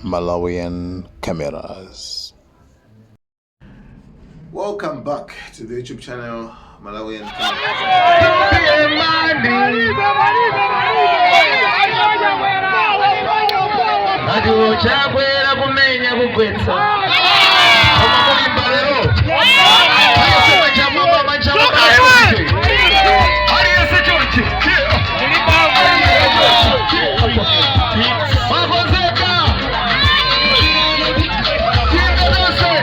Malawian Cameras. Welcome back to the YouTube channel Malawian Cameras. Ati Chakwera kumenya kugwetsa koma mulimba lero chamwamba manjamwamba aliyese chonchi makonzeka tiyenda tonse.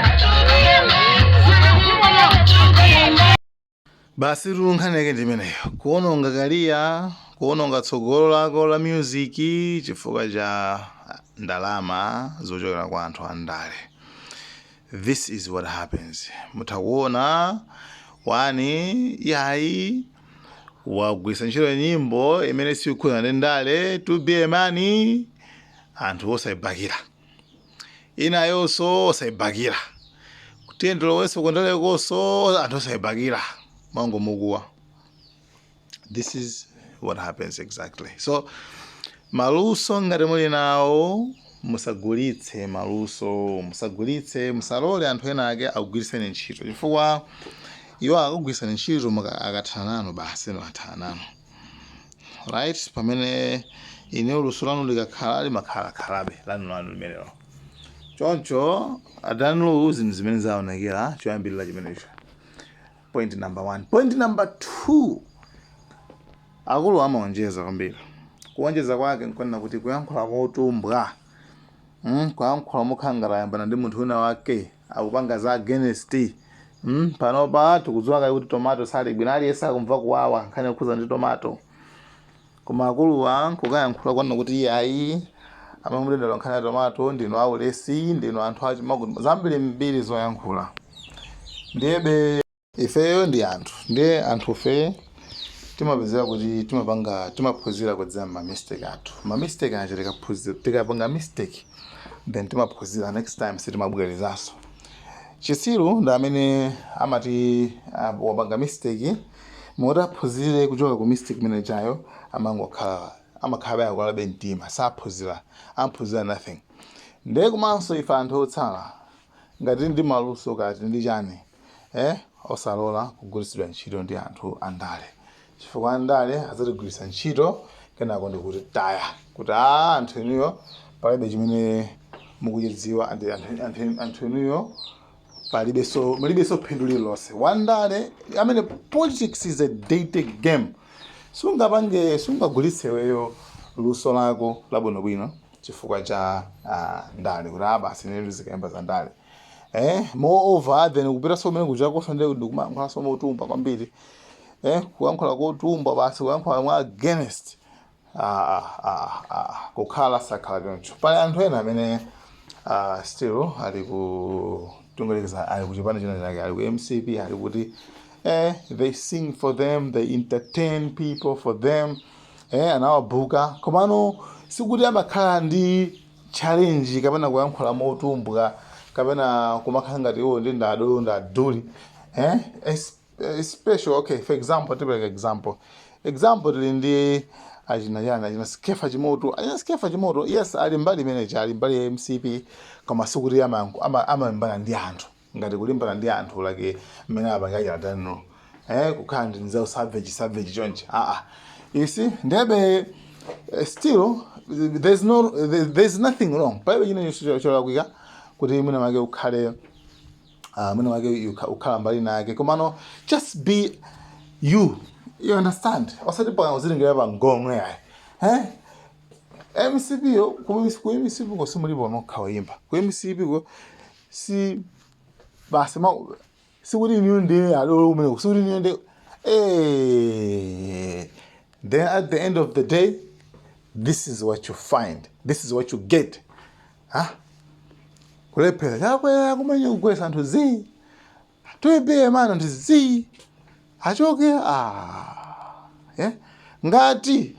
Basi nkhani yake ndi imeneyo, kuononga career, kuononga tsogolo lako la music chifukwa cha ndalama zochokera kwa anthu andale. This is what happens. Mutha kuona wani yayi wagwiritsa ntchito nyimbo imene sikukhudzana ndi ndale, To Be a Man, anthu osayibakira, inayonso osayibakira, tiyendolowenso kundalekonso anthu osayibakira, mangomukuwa. This is what happens exactly. So maluso ngati muli nawo, musagulitse maluso, musagulitse, musalole anthu ena ake akugwiritseni ntchito, chifukwa iwo akugwiritsani ntchito, akathana nanu basi, ino athana nanu, right? Pamene ine luso lanu likakhala, limakhala-khalabe lanu lanu limenelo. Choncho a Dan Lu, zinthu zimene zaonekera choyambirira chimenecho, point number one. Point number two, akulu amaonjeza kwambiri. Kuonjeza kwake nkonena kuti kuyankhula kotumbwa, kuyankhula mokhala ngati ayambana ndi munthu wina wake, akupanga za against. Panopa tikudziwa kale kuti tomato sali bwino, aliyense akumva kuwawa nkhani yokhuza ndi tomato, koma akuluwa nkukayankhula kwanena kuti iyayi, amamudendera nkhani ya tomato, ndinu aulesi, ndinu anthu achimakuti, zambiri mbiri zoyankhula. Ndiyebe ifeyo ndi anthu, ndiye anthufe timapezeka kuti timapanga, timaphunzira kudzera ma mistake athu. Ma mistake acho tikaphunzira, tikapanga mistake, then timaphunzira, next time sitimabwerezanso. Chisiru ndi amene amati wapanga mistake, moti aphunzire kuchoka ku mistake imene chayo, amangokhala, amakhala akulabe mtima, saphunzira, amphunzira nothing. Ndiye komanso ife anthu otsala, ngati ndi maluso kati ndi chani, osalola kugwiritsidwa ntchito ndi anthu andale, chifukwa andale adzatigwiritsa ntchito, kenako ndikuti taya kuti a anthu inuyo palibe chimene mukuchidziwa, anthu inuyo palibe, so mulibe so phindu lililonse. Wandale amene, politics is a dirty game. Sungapange, sungagulitse weyo luso lako labwinobwino chifukwa cha ndale, kuti ah, basi, ine ndizikayimba za ndale. Moreover, then kupitanso kumene kuchakoso ndi ndikumayankhulanso motumba kwambiri, kuyankhula kotumba basi, kuyankhula mwa against. Kukhala sakhala choncho. Pali anthu ena amene still ali ku tungelekeza, ali ku chipani china chake, ali ku MCP, ali kuti they sing for them, they entertain people for them, anawabuka, komano sikuti amakhala ndi challenge kapena kuyankhula motumbwa kapena kumakhala ngati iwo ndi ndadolo ndaduli. Special, okay, for example, tipereka example, tili ndi achina chani, achina Skefa Chimoto. Achina Skefa Chimoto, yes, ali mbali imeneji, ali mbali ya MCP, koma sikuti amalimbana ndi anthu ngati kulimbana ndi anthu like mmene apanga Dan Lu, kukhala ndi nzeru savage savage chonchi. Ah, you see, ndebe still there's no there's nothing wrong, palibe china cholakwika kuti mwina make ukhale mwina make ukhala mbali nake, komano just be you, you understand? Osati paka uzilingirira pa ngomwe ayi. MCP yo, ku MCP ko simulipo nokha woyimba ku MCP ko, si basi ma sikuti iniyo ndiye adolo kumene, sikuti iniyo ndiye. Then at the end of the day, this is what you find, this is what you get, huh? Kulephera, Chakwera kumenya kugwesa anthu zi toyebeye mana anthu zi achoke. Ah, yeah? Ngati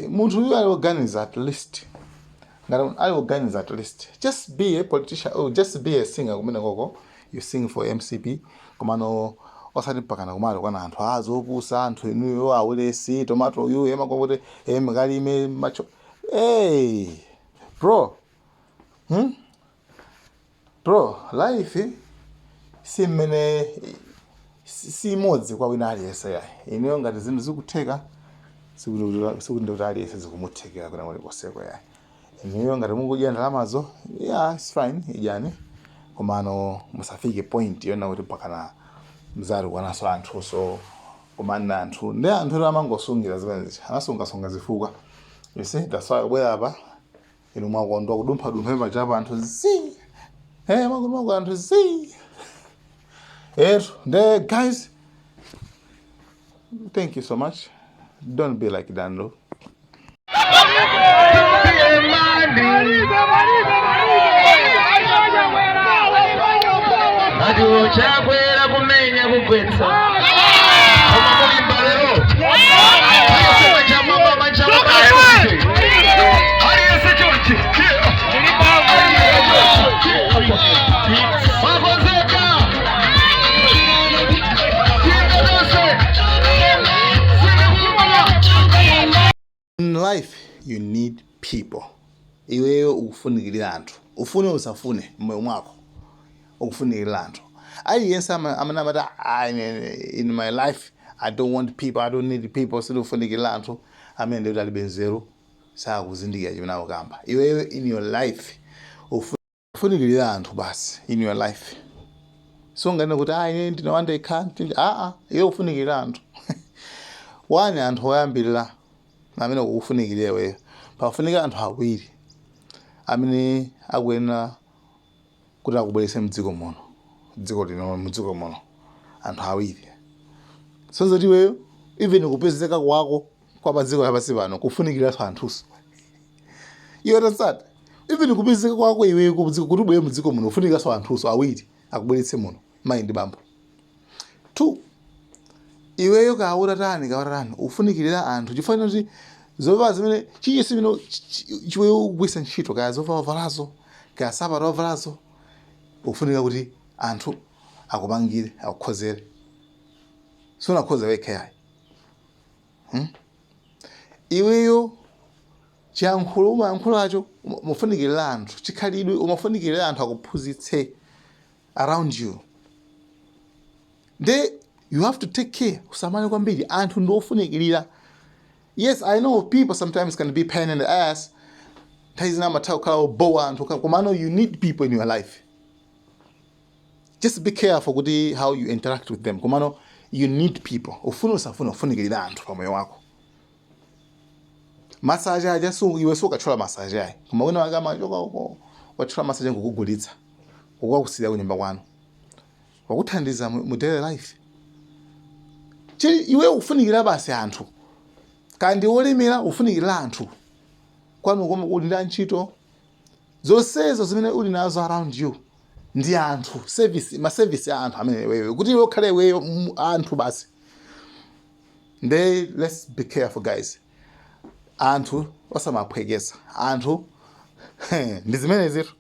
munthu uyu ali woganiza at least, ngati ali woganiza at least, just be a politician or just be a singer kumene koko, you sing for MCP, komano osati mpakana kumalo kana anthu azopusa, anthu inuyo aulesi, tomato uyu emakokuti emakalime macho. Hey, Bro, Bro, life si mmene si imodzi kwa wina aliyense yayi. Ineyo ngati zinthu zikutheka, sikuti ndikuti aliyense zikumuthekera kuna kulikonseko yayi. Ineyo ngati mukudya ndalamazo, yeah, it's fine, idyani, komano musafike point yona kuti pakana mzatukwananso anthu. So komana anthu ndi anthu amangosungira zimenezi, anasungasunga zifukwa. You see, that's why kubwera apa inu mwakondwa kudumphadumpha pachapa anthu zi mwakondwa anthu zi etu. Nde guys, thank you so much. Don't be like Dando. Ati Chakwera kumenya kugwetsa, koma mulimba lero. Chamwamba manjamwamba, aliyense chonchi, makonzeka tinga tonse. In life you need people. Iweyo ukufunikirira anthu, ufune usafune, mmoyo mwako ukufunikirira anthu. Aliyense amene amati, "Ah, in my life I don't want people, I don't need people, sindikufunikirira anthu," amene ndikuti alibe nzeru, sakuzindikira chimene akukamba. Iweyo in your life ufunikirira anthu basi in your life. Sunganene kuti, "Ah, ine ndine wandekha." Aa, iwe ufunikirira anthu. One, anthu oyambirira amene ukufunikirira iweyo, pafunika anthu awiri amene akuyenera kuti akubweretse mdziko muno, dziko lino, mdziko muno, anthu awiri. So zoti iweyo even kupezeka kwako kwa pa dziko lapansi pano kufunikiranso anthuso. Iwe tasata, even kupezeka kwako iweyo kuti ubwere mdziko muno kufunikiranso anthuso awiri akubweretse muno, mayi ndi bambo. Two, iweyo kautatani kautatani ufunikirira anthu, chifukwa kuti zovala zimene chiyinso chimene chiweyo ukugwiritsa ntchito, kaya zovala ovalazo, kaya sapato ovalazo, ufunika kuti anthu akupangire, akukhozere. Sunakhoza wekha yayi, Iweyo chiyankhulo umayankhulacho umafunikirira anthu, chikhalidwe umafunikirira anthu akuphunzitse around you. Nde you have to take care, usamale kwambiri, anthu ndi ofunikirira. Yes, I know people sometimes can be pain in the ass, nthawi zina amatha kukhala obowa anthu, komano you need people in your life. Just be careful kuti how you interact with them, komano you need people. Ufune usafune, ufunikirira anthu pamoyo wako. Masache aja iwe sukathyola masache ayi, koma wina wake amachoka uko wathyola masache nkukugulitsa, kukakusira kunyumba kwanu, wakuthandiza mu daily life. Chili iwe ufunikira basi anthu. Kandi wolemera, ufunikira anthu kwanu koma uli ndi antchito. Zonsezo zimene uli nazo around you ndi anthu, service, ma service a anthu amene iweyo kuti iwe ukhale iweyo, anthu basi. Nde let's be careful, guys. Anthu osamaphwekesa anthu, ndi zimene zitu.